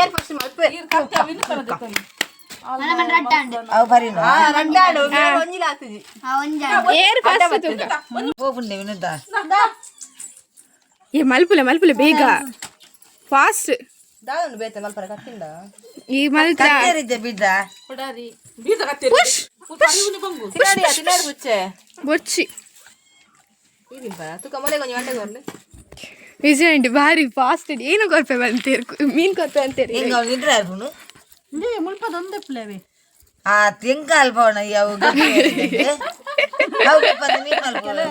ಏರ್ ಫಸ್ಟ್ ಮಲ್ಪೆ. ಅವು ಬರಿನ. ರಡ್ಡಾಡು ಒಂಜಿಲ ಆತುಜಿ. ಏರ್ ಫಸ್ಟ್ ತೂಕ. ಪೋಪುಂಡೆ ವಿನುತ. ಏ ಮಲ್ಪುಲೆ ಮಲ್ಪುಲೆ ಬೇಗ ಫಾಸ್ಟ್. ದಾದೊಂದು ಬೇತೆ ಮಲ್ಪರ ಕತ್ತಿಂಡ. ಈ ಮಲ್ತ. ಕತ್ತರಿದ್ದೆ ಬಿದ್ದ. ಪುಷ್. ತಿನ್ನಾಡಿ ತಿನ್ನಾಡಿ ಬುಚ್ಚೆ. ಬೊಚ್ಚಿ. ಈ ಬಿಂಪನ ತುಕ ಮೊಲೆ ಕೊಂಚ ಗಂಟೆ ಕೊರ್ಲೆ. ವಿಜಯ್ ಬಾರಿ ಫಾಸ್ಟ್. ಏನು ಕೊರ್ಪೆ ಬಂತೀರ್ ಮೀನ್ ಕೊರ್ಪೆ ಅಂತೀರಿ. ಹಿಂಗ ಅವ್ನು ನಿದ್ರೆ ಆಯ್ಪುನು ಆ ತೆಂಕ ಅಲ್ಪವಣ ಅವು ಅವು ಗೆಪ್ಪಂದು ಮೀನ್ ಮಲ್ಪುನು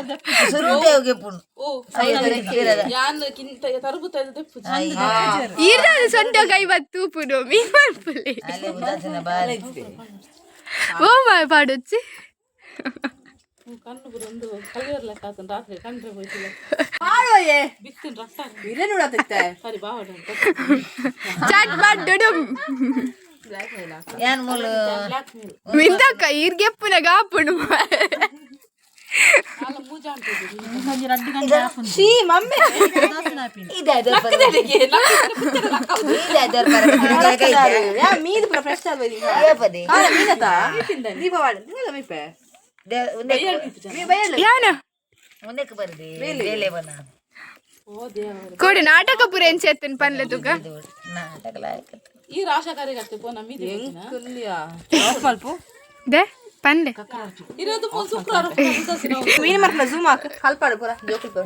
ಸುರುಟೆ ಅವು ಗೆಪ್ಪುನು. ಈರ್ದಾದ ಸೊಂಟ ಕೈ ಬತ್ತು ತೂಪುನು ಮೀನ್ ಮಲ್ಪುಲೆ. ಅಲ್ಲಿ ಉದಾಸೀನ ಬಾರಿ. ಓ ಮಾ ಪಾಡೊಚ್ಚಿ. ಪಾಡೋಯೆ ಇರೇ ನೋಡತ್ತಿತ್ತೆ. ಚಾಟ್ ಪಾಡ್ಡುಡುಂ. ಏನ್ ಮೂಲು? ಮಿಂದಕ್ಕ ಈರ್ಗೆಪ್ಪುನ ಗಾಪುನು. She mummy. ಇದೆ ಯಾ ಮೀನು ಪೂರ ಫ್ರೆಶ್ ಆದ. ಕಾಲ ಮೀನತ ದೀಪವಾಡ ದಿನದ ಮೀಪೆ ಮೀ ಬಯಲು. ಯಾನ. ಮುಂದಕ್ಕೆ ಬರದಿ ಬೇಲೆ ಬನ. ಕೊಡು ನಾಟಕ ಪೂರ ಎಂಚೆತ್ತನ್ ಪನ್ಲೆ ತುಕ. ನಾಟಕ ಲಾಯಕ. ಎಂಕುಲ್ಯಾ ಆಫ್ ಮಲ್ಪು. ದೆ ಪನ್ಲೆ. ಮೀನು ಮರ್ಪಲ ಝೂಮ್ ಹಾಕು ಕಲ್ಪಾಡು ಪೂರ ಜೋಕುಲ್ ಪೂರ.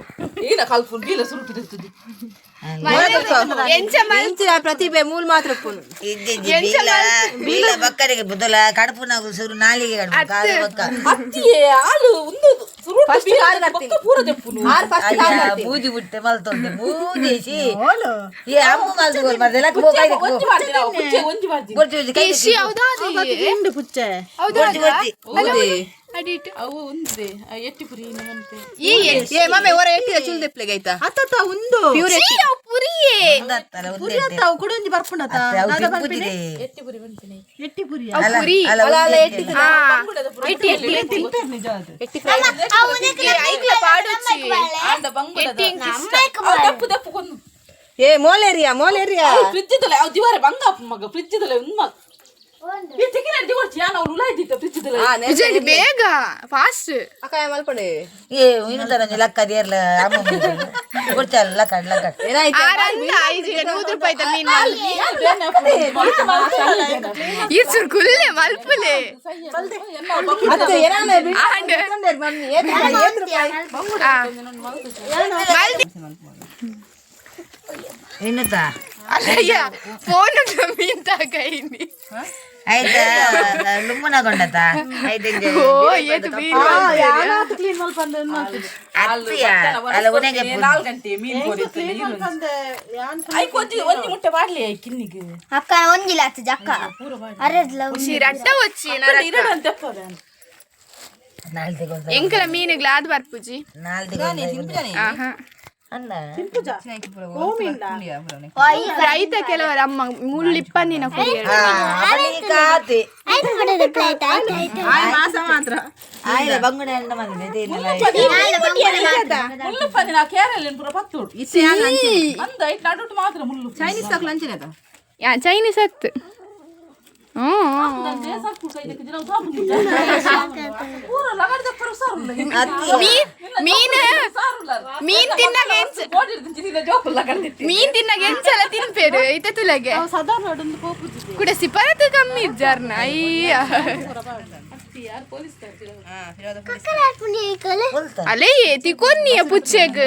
ಎಂಚ ಮಲ್ ಎಂಚಿನ ಪ್ರತಿಭೆ ಮೂಲ್ ಮಾತ್ರ ಉಪ್ಪುನು. ಬೀಲ ಬೀಲ ಬಕ್ಕರಿಗೆ ಬುದಲ ಕಡುಪುನಗು ಸುರು ನಾಲಿಗೆ ಕಡುಪು ಕಾಲು ಬಕ್ಕ. ಫಸ್ಟ್ ಕಾಲ್ ಕಟ್ತೀನಿ ಆರು ಫಸ್ಟ್ ಕಾಲ್ ಅಯ್ಯ, ಕಟ್ತೀನಿ. ಬೂದಿ ಬಿಟ್ಟೆ ಮಲ್ತೊಂದೆ ಬೂದೇಸಿ ಏ ಅಮ್ಮು ಮಲ್ತು ಮರ್ದೆಲ್ಲ ಕೈ ಬೊರ್ಚಿ ಬೊರ್ಚಿ ಕೈ. ಶಿ ಹೌದಾ? ಹೌದಾ? ಬೊರ್ಚಿ ಬೊರ್ಚಿ. ಅಡಿಟ್ ಈ ಏ ಮಮ್ಮಿ ಹೊರ ಎಟ್ಟಿದ ಚುಲ್ ದೆಪ್ಲೆಗೆ ಆಯ್ತಾ ಪ್ಯೂರ್. ಶೀ, ಅವು ಪುರಿಯೇ. ಒಂದತ್ತಲ್ಲ ಒಂದೇ ಅತ್ತೆ, ಅವು ತಿಂಪುಜಿದೆ. ಅವು ಪುರಿ. ಅಲ್ಲ, ಅಲ್ಲ ಅಲ್ಲ ಒಂದೇ. ಎಟ್ಟಿದ. ಹಾ, ಎಟ್ಟಿ ಎಟ್ಟಿ. ಎಟ್ಟಿ ಫ್ರೈ. ಏ, ಐಕ್ಲ ಪಾಡೊಚ್ಚಿ ಎಟ್ಟಿ ಎಂಕ್ ಇಷ್ಟ. ಏ ಮೋಲೇರಿಯಾ ಮೋಲೇರಿಯಾ. ವಿಜಯ್ ಬೇಗ ಫಾಸ್ಟ್. ಅಕ್ಕ ಮಲ್ಪಡೆ. ಏ ಇನ್ನೊಂದರ ಒಂಜಿ ಲಕ್ಕ ದೇರ್ಲ ಅಮ್ಮ ಬೊರ್ಚಲ್ಲ ಲಕ್ಕ ಲಕ್ಕ. ಏನಾಯ್ತು? ಆರಂದ ಐಜಿಗೆ 100 ರೂಪಾಯಿ ಮೀನ್ ಈಚೂರು ಕುಲ್ಲೆ ಮಲ್ಪುಲೆ. ಅತ್ತೆ ಏನಾನ ಆಂಡ್. ಮಮ್ಮಿ ಏತ್ ರೂಪಾಯಿ ಏತ್ ರೂಪಾಯಿ? ಆ. ಮಲ್ದಿ ಇನ್ನುತ್ತಾ. ಅಲ್ಲಯ್ಯ ಫೋನ್ ಮೀನ್ ತಾಕೈನಿ. ಆಯ್ತಾ ಲುಮ್ಮನ ಕೊಂಡತ ಆಯ್ತು. ಓ ಏತು ಮೀನ್ ಮಲ್ಪುಲೆ. ಅತ್ತಿಯ ಅಲ್ಲ ಉನೆಗೆ. ಅಕ್ಕ ಒಂಜಿಲ್ಲ ಆತು ಅಕ್ಕ ಅರೆದ್ಲ. ಶಿ ರಟ್ಟ వచ్చಿ ನಾಲ್ಕು ತೆಗೊಂಡ. ಎಂಕಲ ಮೀನುಗ್ಲ ಅದು ಬರ್ಪುಜಿ. ನಾಲ್ಕು ತೆಗೊಂಡ. ಆಹಾ. ಅಲ್ಲ. ರೈತ ಕೆಲವರು ಅಮ್ಮ ಮುಳ್ಳು ಇಪ್ಪಂದಿನ ಕುರಿಯರು. ಅವನಿಗೆ ಕಾತೆ. ಆಯ್ತು ಬಿಡೋದು ಪ್ಲೇಟ್ ಆಯ್ತು ಆಯ್ತು. ಮಾಸ ಮಾತ್ರ. ಆಯ್ಲ ಬಂಗುಡೆ ಎಂಡ ಬಂದಿದೆ ಇಲ್ಲ. ಚೈನೀಸ್ ತಕ್ ಲಂಚ್ ಏನಾಯ್ತಾ? ಯಾ ಚೈನೀಸ್ ಅತ್ತು ಹ್ಮ್. ಮೀನ್ ಮೀನ್ ಮೀನ್ ತಿನ್ನಾಗ ಎಂಚ ಮೀನ್ ತಿನ್ನಾಗ ಎಂಚಲ ತಿನ್ಪೇರು ಐತೆ ತುಲಗೆ ಕೂಡ ಸಿಪರತು ಕಮ್ಮಿ ಇಜ್ಜಾರ್ನ ಅಯ್ಯ. ಅಲೇ ತಿಕೊನ್ನಿಯ ಪುಚ್ಚೆಗ್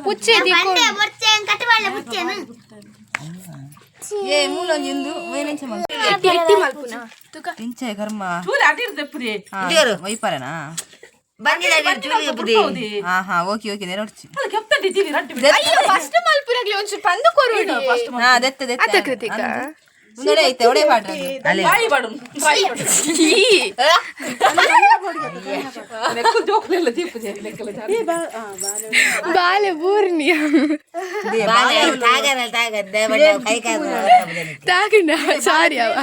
ಪುಚ್ಚೆ ತಿಕೊನ್. ಏ ಮೂಲ ಒಂಜಿ ಇಂದು ವೇನೆಂಚ ಮಲ್ಪು. ಎಟ್ಟಿ ಎಟ್ಟಿ ಮಲ್ಪುನ ತುಕ. ಇಂಚೆ ಕರ್ಮ. ಇದೇರು. ವೈಪರನಾ? ಬಂದಿದೆ ಚೂರಿ ಬುದ್ಧಿ. ಹಾ ಹಾ ಓಕೆ ಓಕೆ ನೆರೊಡ್ಚಿ. ಅಯ್ಯೋ ಫಸ್ಟ್ ಮಲ್ಪುನಗ್ಲಿ ಒಂಚೂರು ಪಂದು ಕೊರುಡಿ. ಹಾ ದೆತ್ತೆ ದೆತ್ತೆ. ಅತ್ತ ಕೃತಿಕ. ಉಂದೆಡೆ ಐತೆ ಒಡೆ ಪಾಡ್ರೆ. ಅಲ್ಲೇ. ಈ ಬಾಲೆ ಬೂರ್ನಿಯ. ಬಾಲೆ ತಾಗನ ತಾಗಂದೆ ಬಟ್ ಕೈ ಕಾಲು. ತಾಗಂಡ ಸಾರಿ ಅವ.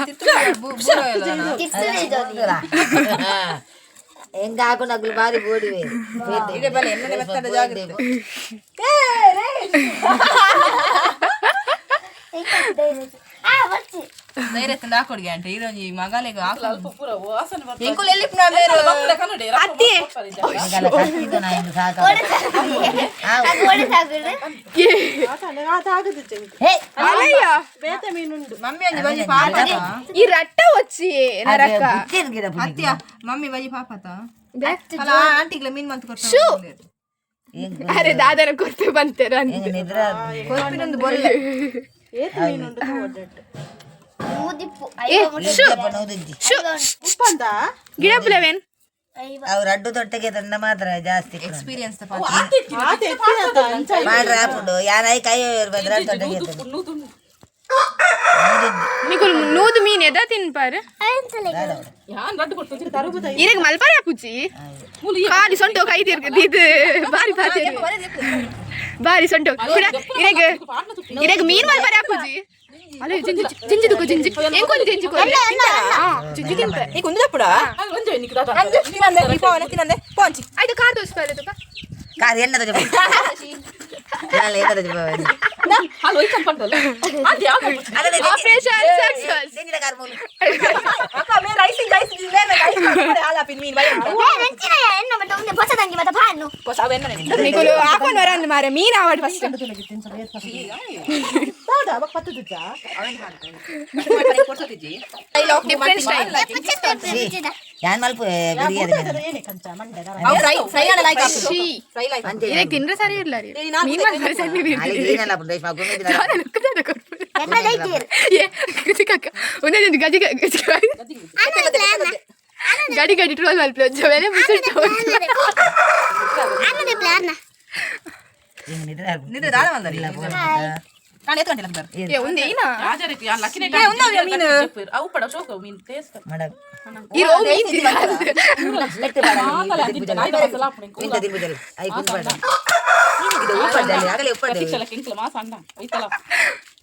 ಹೆಂಗ ಹಾಕೊಂಡು ಅಗ್ಲು ಬಾರಿ ಬೋಡಿವೆ. ಇದೆ ಬಲೆ, ಎಣ್ಣೆ ಬರ್ತದೆ, ಜಾಗ್ರತೆ. ಆ ಬರ್ಚಿ. ಧೈರ್ಯ ತಂದು ಹಾಕೊಡ್ಗೆ ಆಂಟಿ ಇದೊಂಜಿ ಮಗಾಲೆಗ್ ಅಲ್ಪ ಪೂರ ವಾಸನೆ ಬರ್ತದೆ. ಎಂಕುಲು ಎಲ್ಲಿಪ್ನ ಬೇರೆ ಕನ್ನಡ ಅತ್ತಿ. ಮಗಲ ಕತ್ತಿದ್ದು ನಾ ಹಿಂಗ್ ಸಾಕ. ಅದು ಒಡೆ ಸಾಕುಡು. ಹೇ. ಅಲಯ್ಯ. ಮಮ್ಮಿ ಒಂಜಿ ಬಜಿ ಪಾಪ. ಈ ರಟ್ಟ వచ్చಿ ನರಕ. ಬುಚ್ಚಿನ ಗಿಡ ಪುಡಿ. ಅತ್ತಿಯ ಮಮ್ಮಿ ಬಜಿ ಪಾಪತ. ಅಲ್ಲ ಆಂಟಿಗ್ಲ ಮೀನ್ ಮಂತ್ ಕೊಡ್ತಾ. ಹೆಂಗ್ ಅರೆ ದಾದನ ಕೊರ್ತೆ ಬಂತೇರ ಅಂತ. ಹೆಂಗ್ ನಿದ್ರ. ಕೊರ್ಪಿನೊಂದು ಬೊಲ್ಲೆ. ಊದಿಪ್ಪು. ಏ ಶು. ನೋದಿಜ್ಜಿ. ಶು. ಗಿಡಪುಲವೇನ್. ಅವ್ರ ಅಡ್ಡು ತೊಟ್ಟೆಗೆ ತಂಡ ಮಾತ್ರ ಜಾಸ್ತಿ. ಎಕ್ಸ್ಪೀರಿಯನ್ಸ್. ಮಾಡ್ರ ಹಾಪುಂಡು ಯಾರ ಕೈ ಬಂದ್ರೆ ತೊಟ್ಟೆಗೆ ನೂದು. ನಿಕುಲ್ ನೂದು ಮೀನ್ ಎದ ತಿನ್ಪಾರು. ಯಾನ್ ರಡ್ಡು ಕೊಡ್ತು. ಇರಗ್ ಮಲ್ಪರ ಪುಚ್ಚಿ ಖಾಲಿ ಸೊಂಟು ಕೈ ತಿರ್ಗ ಇದು ಬಾರಿ ಬಾರಿ ಬಾರಿ ಸೊಂಟು ಕುಡ ಇರಗ್ ಇರಗ್ ಮೀನ್ ಮಲ್ಪರ ಪುಜಿ ಅಲ್ಲ ಜಿಂಜಿ ಜಿಂಜಿ ತುಕು ಜಿಂಜಿ ಎಂಕೊಂದು ಜಿಂಜಿ ಕೊರಿ ಜಿಂಜಿ ತಿನ್ಪೆ. ಈ ಕುಂದಪುಡ. ಅದು ಒಂಜೆ ನಿಕ್ ದಾದ. ಅಂದೆ ತಿನ್ನಂದೆ ಈ ಪವನ ತಿನ್ನಂದೆ ಪೋಂಚಿ. ಆಯ್ತು ಕಾರ್ ದೋಸ್ ಪಾರೆ ತುಕ. ಕಾರ್ ಎಣ್ಣೆ ತಜ ನಾಳೆ ಎಣ್ಣೆ ತಜ. ಹಾಲು ಒಯ್ಕಂಡ್ ಪಂಡಲ್ಲ ಅದು ಯಾವ. Operation success. ತೆಂಗಿನ ಕಾರ್ ಮೂಲ. ಅಕ್ಕ ಮೇ ರೈಸ್ ರೈಸ್ ಬೇರೆ ರೈಸ್ ಹಾಲಾಪಿನ ಮೀನ್ ಬೈ. ಏ, ರೆಂಚಿನ ಎನ್ನ ಮತ್ತೆ ಒಂದೇ ಹೊಸದಂಗಿ ಮತ್ತೆ ಬಾನು. ನಿಕುಲು ಹಾಕೊಂಡು ವರಂದ್ ಮಾರೆ ಮೀನ್ ಆವಡ್ ಫಸ್ಟ್. Different style. ಯಾನ್ ಮಲ್ಪ ಬಿರಿಯಾನಿ. ಅವು ಫ್ರೈ ಫ್ರೈ ಅಲ್ಲ ಲೈಕ್. She. Fry like. ಇರಗ್ ತಿಂದ್ರೆ ಸರಿ ಇರ್ಲ ರೀ ಮೀನ್ ಮಲ್ಪರೆ ಸರಿ. ನಾಳೆ ಏನಲ್ಲ ರೇಷ್ಮಾ ಗುಮ್ಮಿ. ಎನ್ನ ಲೈತೀರ್. ಏ ಗಜಿಕಕ್ಕ ಒಂದೇ ಗಜಿ ಗಜಿ ಗಡಿ ಗಡಿ ಟ್ರೋಲ್ ಮಲ್ಪಲೆ ಜವೆಲೆ ಮುಸುಟ್ಟು. ಅನ್ನದೇ ಪ್ಲಾನ್. ನಿದ್ರೆ. ನಿದ್ರೆ ದಾದ ಬಂದರಿ ನಾನು ಎತ್ತು ಗಂಟೆ ಬರ್ರಿ. ಏ ಒಂದೇ ಏನಾ. ರಾಜರಿಗೆ ಯಾನ್ ಲಕ್ಕಿನೇ. ಏ, ಉನ್ನವ್ಯ ಮೀನು. ಅವು ಪಡ ಶೋಕ ಮೀನ್ ಟೇಸ್ಟ್. ಮಡ. ಈ ರೋ ಮೀನ್ ತಿನ್ನಲ್ಲ. ಇಂತ ತಿನ್ಬಿದ್ದಲ್ಲ I ಕುಂದ್ಬೇಡ ಇದು ಉಪ್ಪಡ್ಡಲ್ಲಿ ಆಗಲೇ ಉಪ್ಪಡ್ಡೆ. ಪ್ರತೀಕ್ಷಾ ಲಕ್ಕ ಇಂಕ್ಲ ಮಾಸ ಅಂಡ ಐತಲ.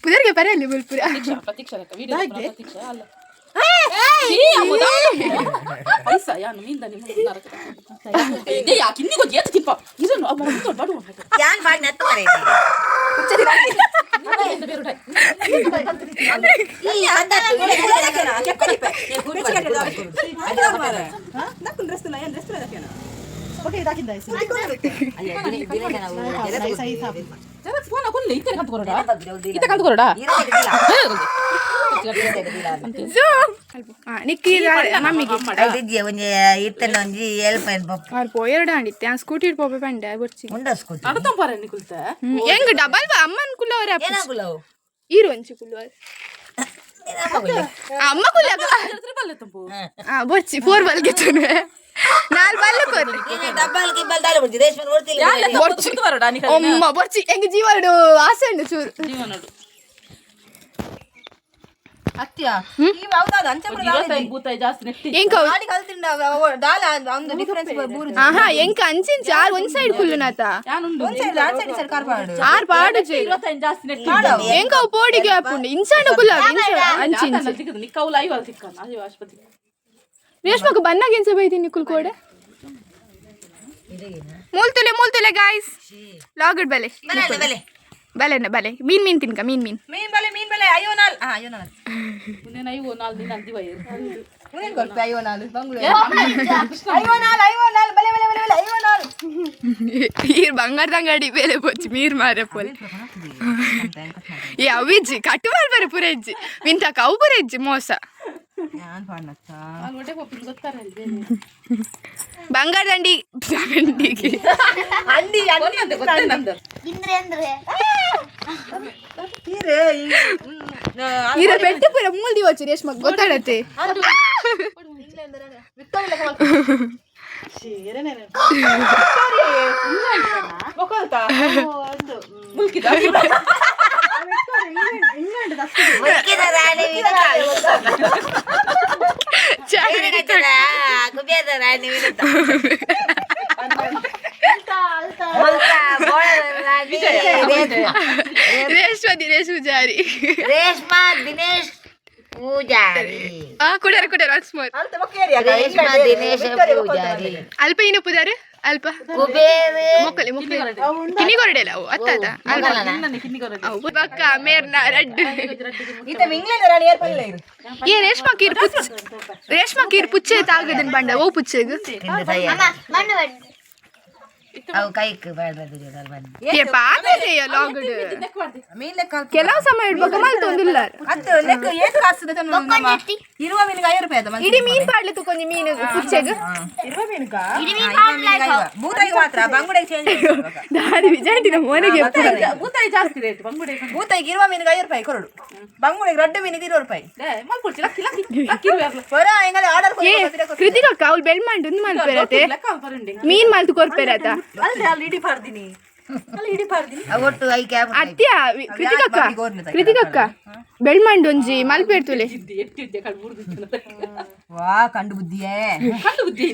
ಪುದರ್ಗೆ ಬರಲಿ ಬುಲ್ಪುರ. ಪ್ರತೀಕ್ಷಾ ಪ್ರತೀಕ್ಷಾ ಲಕ್ಕ ವಿಡಿಯೋ ಪ್ರತೀಕ್ಷಾ ಅಲ್ಲ ಪೈಸಾ ಯಾನು ಮೀನ್ದ ನಿಮ್ಮ ಇದೇ ಯಾಕೆ ಇನ್ನಿಗೊಂದು ಏತು ತಿನ್ಪ ಇದನ್ನು ಅಮ್ಮ ಬಡು. ಯಾನ್ ಮಾಡಿ ನತ್ತು ಮರೆ. ಫೋನ್ ಹಾಕೊಂಡು ಇತ್ತೆ ಕಂತ ಕೊರಡ ಇತ್ತೆ ಕಂತ ಕೊರಡ. ನಿಕ್ಕಿ ಮಮ್ಮಿಗೆ. ಇಜ್ಜಿ ಒಂಜಿ ಇತ್ತಲ್ಲ ಒಂಜಿ ಏಳ್ಪೈನ್ ಪಪ್ಪ. ಅವ್ರು ಪೋಯರ್ಡ ಅಂಡಿತ್ತೆ ಆ ಸ್ಕೂಟಿ ಪೋಪೆ ಪಂಡೆ ಬೊರ್ಚಿ. ಉಂಡ ಸ್ಕೂಟಿ. ಅಡತಂಪಾರೆ ನಿಕುಲ್ತ. ಹೆಂಗ್ ಡಬಲ್ ಅಮ್ಮನ್ ಕುಲ್ಲವರ. ಏನಾಗುಲವು. ಈರು ಒಂಚಿ ಕುಲ್ಲವರ ಅಮ್ಮ ಕುಲ್ಲ. ತ್ರಿಬಲ್ ತಂಪು. ಬೊರ್ಚಿ ಫೋರ್ ಬಲ್ಗೆ ತುನ್ವೆ ನಾಲ್ ಬಲ್ಲ ಕೊರ್ಲಿ. ಡಬ್ಬಲ್ ಗಿಬ್ಬಲ್ ದಾಲ ಬಿಡ್ತಿ ರೇಷ್ಮೆ ನೋಡ್ತಿಲ್ಲ. ಬೊರ್ಚಿ ಬರೋಡ ನಿಕ. ಅಮ್ಮ ಬೊರ್ಚಿ ಹೆಂಗ್ ಜೀವನಡು ಆಸೆ ಉಂಡು ಚೂರು. ಜೀವನಡು. ಅತ್ಯ ಈ ಹೌದಾ ಅಂಚೆ. ಭೂತಾಯಿ ಜಾಸ್ತಿ ನೆಟ್ಟಿ. ಎಂಕ ಗಾಡಿ ಕಲ್ತಿಂಡ ದಾಲ ಒಂದು ಡಿಫರೆನ್ಸ್ ಬೂರು. ಆಹಾ ಎಂಕ ಅಂಚಿಂಚಿ ಆರ್ ಒಂದ್ ಸೈಡ್ ಕುಲ್ಲುನಾತ. ಯಾನುಂಡು. ಒಂದ್ ಸೈಡ್ ಆ ಸೈಡ್ ಸೈಡ್ ಕಾರ್ ಪಾಡು. ಆರ್ ಪಾಡು. 25 ಜಾಸ್ತಿ ನೆಟ್ಟಿ. ಎಂಕ ಅವು ಪೋಡಿಗೆ ಹಾಪುಂಡು ಇಂಚಾಂಡ ಕುಲ್ಲ ಅಂಚಿಂಚಿ. ಸಿಕ್ಕದು ನಿಕ್ಕವುಲ ಐವಲ್ ಸಿಕ್ಕನ ಅಯ್ಯೋ ಆಸ್ಪತ್ರೆ. ರೇಷ್ಮకు ಬನ್ನಾಗ ಎಂಚ ಬೈದಿ ನಿಕ್ಕುಲ್ ಕೋಡೆ ಮೂಲ್ತುಲೆ ಮೂಲ್ತುಲೆ ಗಾಯ್ಸ್ ಲಾಗಡ್ ಬಲೆ. ಬಲೆ. ಬಲೆ ಬಲೆ ಮೀನ್ ಮೀನ್ ತಿನ್ಕ ಮೀನ್ ಮೀನ್. ಮೀನ್ ಬಲೆ ಮೀನ್ ಬಲೆ ಅಯ್ಯೋ ನಾಲ್ ಹಾ ಅಯ್ಯೋ ನಾಲ್. ಇನ್ನೇನು ಐವೋ ನಾಲ್ ದಿನ ಅಂದಿವ. ಉನೇನ್ ಕೊರ್ಪೆ ಅಯ್ಯೋ ನಾಲ್ ಬಂಗ್ಳೂರು ಅಯ್ಯೋ ನಾಲ್ ಅಯ್ಯೋ ನಾಲ್ ಬಲೆ ಬಲೆ ಬಲೆ ಬಲೆ ಅಯ್ಯೋ ನಾಲ್. ಈ ಬಂಗಾರದಂಗಡಿ ಬೇಲೆ ಪೊಚ್ಚಿ ಮೀರ್ ಮಾರೆ ಪೋಲ್ ಏ ಅವಿಜ್ಜಿ ಕಟ್ಟು ಮಾಡ್ಬಾರೆ ಪುರ ಇಜ್ಜಿ ವಿಂತಕ ಅವು ಪುರ ಇಜ್ಜಿ ಮೋಸ. ಯಾನ್ ಪಾಡ್ನತ್ತ. ಅಲ್ಲಿ ಹೊಟ್ಟೆ ಪಪ್ಪಿನ ಗೊತ್ತಾರೆ. ಬಂಗಾರದಂಡಿ ಅಂಡಿಗೆ. ಅಂಡಿ ಅಂಡಿ. ಗೊತ್ತೇ ನಂದು. ಇಂದ್ರೆ ಅಂದ್ರೆ. ಇರ ಬೆಟ್ಟ ಪುರ ಮೂಲ್ದಿ వచ్చి ರೇಷ್ಮಕ್ ಗೊತ್ತಾಡತ್ತೆ. ಮುಲ್ಕಿದ. ಮುಲ್ಕಿದ ರಾಣಿ ವಿನುತಾ. ಏನಾಯ್ತದ? ಕುಬೇರ ರಾಣಿ ವಿನುತಾ. ಮುಲ್ಕ ಬೋಳದ ರಾಣಿ ರೇಷ್ಮಾ. ರೇಷ್ಮಾ ದಿನೇಶ್ ಪೂಜಾರಿ. ರೇಷ್ಮಾ ದಿನೇಶ್ ಪೂಜಾರಿ. ಕುಡರ ಕುಡರ ಒನ್ಸ್ ಮೋರ್. ರೇಷ್ಮಾ ದಿನೇಶ ಪೂಜಾರಿ. ಅಲ್ಪ ಏನು ಪುದಾರು ಅಲ್ಪ. ಕುಬೇರ್. ಮೊಕ್ಕಲೆ ಮೊಕ್ಕಲೆ ಕಿನ್ನಿ ಕೊರಡೆಲ್ಲ ಅವು ಅತ್ತ ಅಲ್ಪ ಅವು ಬಕ್ಕ ಮೇರ್ನ ರಡ್ಡು. ಈತ ಇಂಗ್ಲೆಂಡ್ ರಾಣಿ ಏರ್ ಪಲ್ಲ ಇರು. ಏ ರೇಷ್ಮಾ ಕೀರ್ ಪುಚ್ಚ, ರೇಷ್ಮಾ ಕೀರ್ ಪುಚ್ಚೆ ತಾಗದನ್ ಬಂಡ ಓ ಪುಚ್ಚೆಗ್. ತಿಂದು ಸಯ್ಯ. ಅಮ್ಮ ಮಣ್ಣು ಬಡ್ದು. ಅವು ಕೈಕ್ ಬೇಡ ಬಂದು. ಏ ಪಾಪೆ ಲಾಗಡ್. ಮೀನ್ ಲೆಕ್ಕ ಹಾಕು. ಕೆಲವು ಸಮಯ ಇಡ್ಬೇಕು ಮಲ್ತೊಂದಿಲ್ಲ. ಅತ್ತು ಲೆಕ್ಕ ಏತ್ ಕಾಸು ಬೊಕ್ಕೊಂದು ಎತ್ತಿ. ಇರುವ ಮೀನಿಗೆ 5 ರೂಪಾಯಿ ಅದ. ಇಡೀ ಮೀನ್ ಪಾಡ್ಲೆ ತಕೊಂಜಿ ಮೀನು ಪುಚ್ಚೆಗ್. ಇರುವ ಮೀನುಗ ಇಡೀ ಮೀನ್ ಪಾಡ್ಲೆ ಆಯ್ತು. ಭೂತಾಯಿಗೆ ಮಾತ್ರ ಬಂಗುಡೆಗೆ ಚೇಂಜ್. ದಾರಿ ವಿಜಯಂಟಿನ ಮೋನೆಗೆ. ಬೂತಾಯಿ ಜಾಸ್ತಿ ರೇಟ್ ಬಂಗುಡೆ. ಭೂತಾಯಿಗೆ ಇರುವ ಮೀನಿಗೆ 5 ರೂಪಾಯಿ ಕೊರಡು, ಬಂಗುಡೆಗೆ ರಡ್ಡು ಮೀನಿಗೆ 20 ರೂಪಾಯಿ. ಮಲ್ಪೊಡ್ಚಿ ಲಕ್ಕಿ ಲಕ್ಕಿ ಲಕ್ಕಿ ಇರುವೆ. ಹೊರ ಎಂಗಲೆ ಆರ್ಡರ್. ಏ ಕೃತಿಕಕ್ಕ, ಅವ್ಳು ಬೆಳ್ ಮಂಡು ಒಂದು ಮಲ್ಪೆರತೆ. ಲೆಕ್ಕ ಬರಂಡಿ. ಮೀನ್ ಮಲ್ತು ಕೊರ್ಪೆರತ. ಅಲ್ಲಿ ಅಲ್ಲಿ ಇಡಿ ಪಾರ್ದಿನಿ, ಅಲ್ಲಿ ಇಡಿ ಪಾರ್ದಿನಿ. ಅವು ಒಟ್ಟು ಐಕೆ. ಅತ್ಯ ಕೃತಿಕಕ್ಕ, ಕೃತಿಕಕ್ಕ ಬೆಳ್ಮಂಡು ಒಂಜಿ ಮಲ್ಪೆರ್ತುಲೆ. ಎಟ್ಟಿ ಕಡೆ ಮುರಿದು. ವಾ ಕಂಡು ಬುದ್ಧಿಯೇ. ಕಂಡು ಬುದ್ಧಿ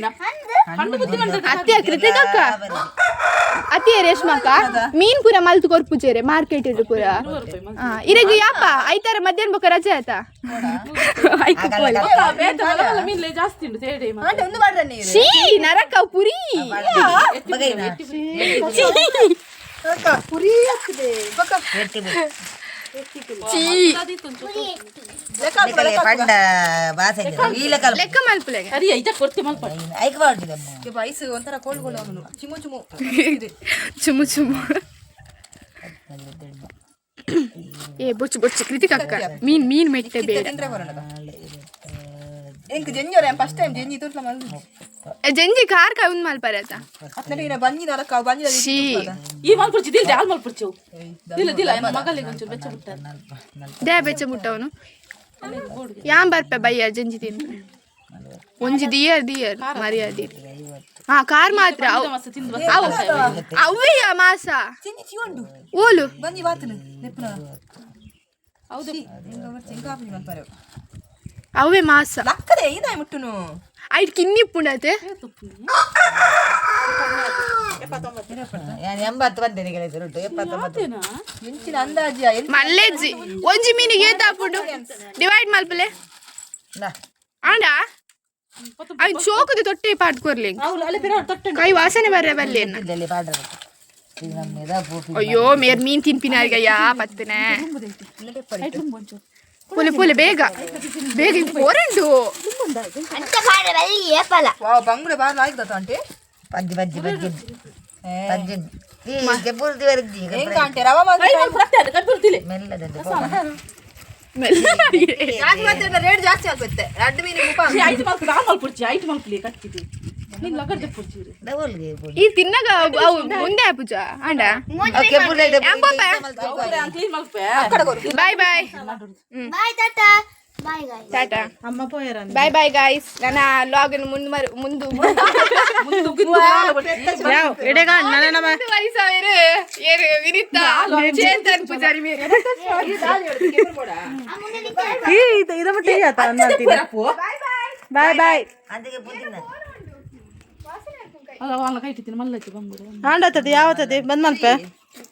ಕಂಡು ಬುದ್ಧಿ ಮಂಡದ. ಅತ್ಯ ಕೃತಿಕಕ್ಕ, ಅತ್ಯ ರೇಷ್ಮಕ್ಕ, ಮೀನ್ ಪೂರ ಮಲ್ತು ಕೊರ್ಪುಜೆರೆ ಮಾರ್ಕೆಟ್ ಇಡು ಪೂರ. ಇರೆಗ್ ಯಾಪ ಐತಾರ ಮಧ್ಯಾಹ್ನ ಬೊಕ ರಜೆ ಆತ ಐಕು ಪೋಲೆ. ಬೇತೆ ಮಲ್ಲ ಮಲ್ಲ ಮೀನ್ಲೆ ಜಾಸ್ತಿ ಉಂಟು ತೇಡೆ. ಆಂಟಿ ಒಂದು ಮಾಡ್ರ ನೀರು. ಶೀ ನರಕ ಪುರಿ. ಪುರಿ ಆಗ್ತದೆ. ಚೀ. ಪಂಡ ಬಾಸೆ ಈ ಲೆಕ್ಕ. ಲೆಕ್ಕ ಮಲ್ಪುಲೆಗೆ. ಸರಿ ಐತ ಕೊರ್ತಿ ಮಲ್ಪ. ಐಕೆ ಬಾಡ್ದಿದಮ್ಮ. ಐಸ್ ಒಂಥರ ಕೋಲ್ಡ್ ಕೋಲ್ಡ್ ಅವನು ಚಿಮು ಚಿಮು. ಚುಮು ಚುಮು. ಏ ಬೊಚ್ಚು ಬೊಚ್ಚು ಕೃತಿಕಕ್ಕ, ಮೀನ್ ಮೀನ್ ಮೆಟ್ಟೆ ಬೇಡ. ತಿಂದ್ರೆ ಬರೋಣ. ಎಂಕ್ ಜೆಂಜೋರ ಫಸ್ಟ್ ಟೈಮ್ ಜೆಂಜಿ ತೋರ್ಲ ಮಲ್ದು. ಜಂಜಿ ಕಾರ್ ಕಾಯಿ ಉಂದ್ ಮಲ್ಪರತ. ಅತ್ನಡಿ ಬಂಜಿ ನರಕ ಬಂಜಿ. ಶೀ. ಈ ಮಲ್ಪುರ್ಚಿ ದಿಲ್ ಹಾಲು ಮಲ್ಪುರ್ಚಿ ದಿಲ್ಲ ದಿಲ್ಲ ಎನ್ನ ಮಗಲಿಗೆ ಒಂಚೂರು ಬೆಚ್ಚ ಬಿಟ್ಟ. They ಬೆಚ್ಚ ಮುಟ್ಟವನು ಯಾನ್ ಬರ್ಪೆ ಬಯ್ಯ ಜಂಜಿ ತಿಂದು ಒಂಜಿ ದಿಯರ್ ದಿಯರ್ ಮರ್ಯಾದಿ. ಹಾ ಕಾರ್ ಮಾತ್ರ ಮಸ್ತ್ ತಿಂದು. ಅವು ಅವ್ವೆಯ ಮಾಸ. ಚಿಂಜಿ ಚಿವಂಡು. ಓಲು. ಬಂಜಿ ಬಾತನು ನೆಪ್ಪುನ. ಹೌದು. ಎಂಗ ಮಲ್ಪರೆ. ಅವೇ ಮಾಸ. ಲಕ್ಕದೆ ಇದಾಯ್ ಮುಟ್ಟುನು. ಐಟ್ ಕಿನ್ನಿ ಪುಂಡತೆ. ನಾನು 80 ಬಂದೇನೆ ಕೆಲಸ ಉಂಟು 79. ಎಂಚಿನ ಅಂದಾಜಿಯ. ಮಲ್ಲೆಜ್ಜಿ ಒಂಜಿ ಮೀನಿಗೆ ಏತಾಪುಂಡು ಡಿವೈಡ್ ಮಲ್ಪಲೆ. ನಾ. ಆಂಡ ಅವ್ ಚೋಕದ ತೊಟ್ಟೆ ಪಾಟ್ ಕೊರ್ಲಿ. ಅವ್ಳು ಅಲ್ಲಿ ಬೇರೆ ತೊಟ್ಟೆ. ಕೈ ವಾಸನೆ ಬರ್ರೆ ಬಲ್ಲೆ. ಇಲ್ಲಿ ಪಾಡ್ರ ಇದು ನಮ್ಮ ಎದ ಪೂಪಿ. ಅಯ್ಯೋ ಮೇರ್ ಮೀನ್ ತಿನ್ಪಿನಾರಿಗಯ್ಯ ಪತ್ತನೆ. ಪುಲೆ ಪುಲೆ ಬೇಗ ಬೇಗ ಪೋರಂಡು. ಅಂತ ಪಾಡ್ರೆ ಬಲ್ಲಿ ಏಪಲ. ವಾವ್ ಬಂಗುಡೆ ಬಾರ್ ಲಾಯ್ಕ್ ಆಂಟಿ. ಪಂಜಿ ಪಂಜಿ ಪಂಜಿ ಪಂಜಿ ಈ ಕೆಬ್ಬುರ್ದಿ ವರದಿ. ಎಂಕ ಆಂಟಿ ರವ ಕೈ ಮಲ್ಪು. ಮಲ್ಪು ಅತ್ತೆ ಕಬ್ಬುರ್ತಿಲೆ. ಮೆಲ್ಲದಂತೆ. ಜಾಸ್ತಿ ಮಾತ್ರ ರೇಟ್ ಜಾಸ್ತಿ ಆಗ್ತದೆ ರಡ್ಡು ಮೀನಿಗೆ ಮುಪ್ಪ. ಐಟ್ ಮಲ್ಪು ಆ ಮಲ್ಪುರ್ಚಿ ಐಟ್ ಮಲ್ಪುಲಿ ಕಟ್ಟಿದ್ದು ನಿನ್ ಲಗಡ್ದೆ ಪುರ್ಚಿ. ಡಬಲ್ಗೆ. ಈ ತಿನ್ನಗ ಅವು ಮುಂದೆ ಪೂಜಾ ಆಂಡ. ಕ್ಲೀನ್ ಮಲ್ಪೆ. Bye bye. Bye tata, bye guys. Tata bye bye guys. ನನ್ನ ಲಾಗ್ ಮುಂದು ಮುಂದು ವಯಸ್ಸಾವೇರು ಏರು ವಿನಿತಾ ಚೇತನ್ ಪೂಜಾರಿ ಮೇರೆ. Bye bye. అందుకే ಪುದೀನ. ಅಲ್ಲ వాళ్ళ ಕೈ ಇಟ್ಟಿದ್ದೀನಿ ಮಲ್ಲಚ್ಚಿ ಬಂಗುಡೆ. ಆಂಡತದೆ ಯಾವತ್ತದೆ ಬಂದ್ ಮಲ್ಪೆ.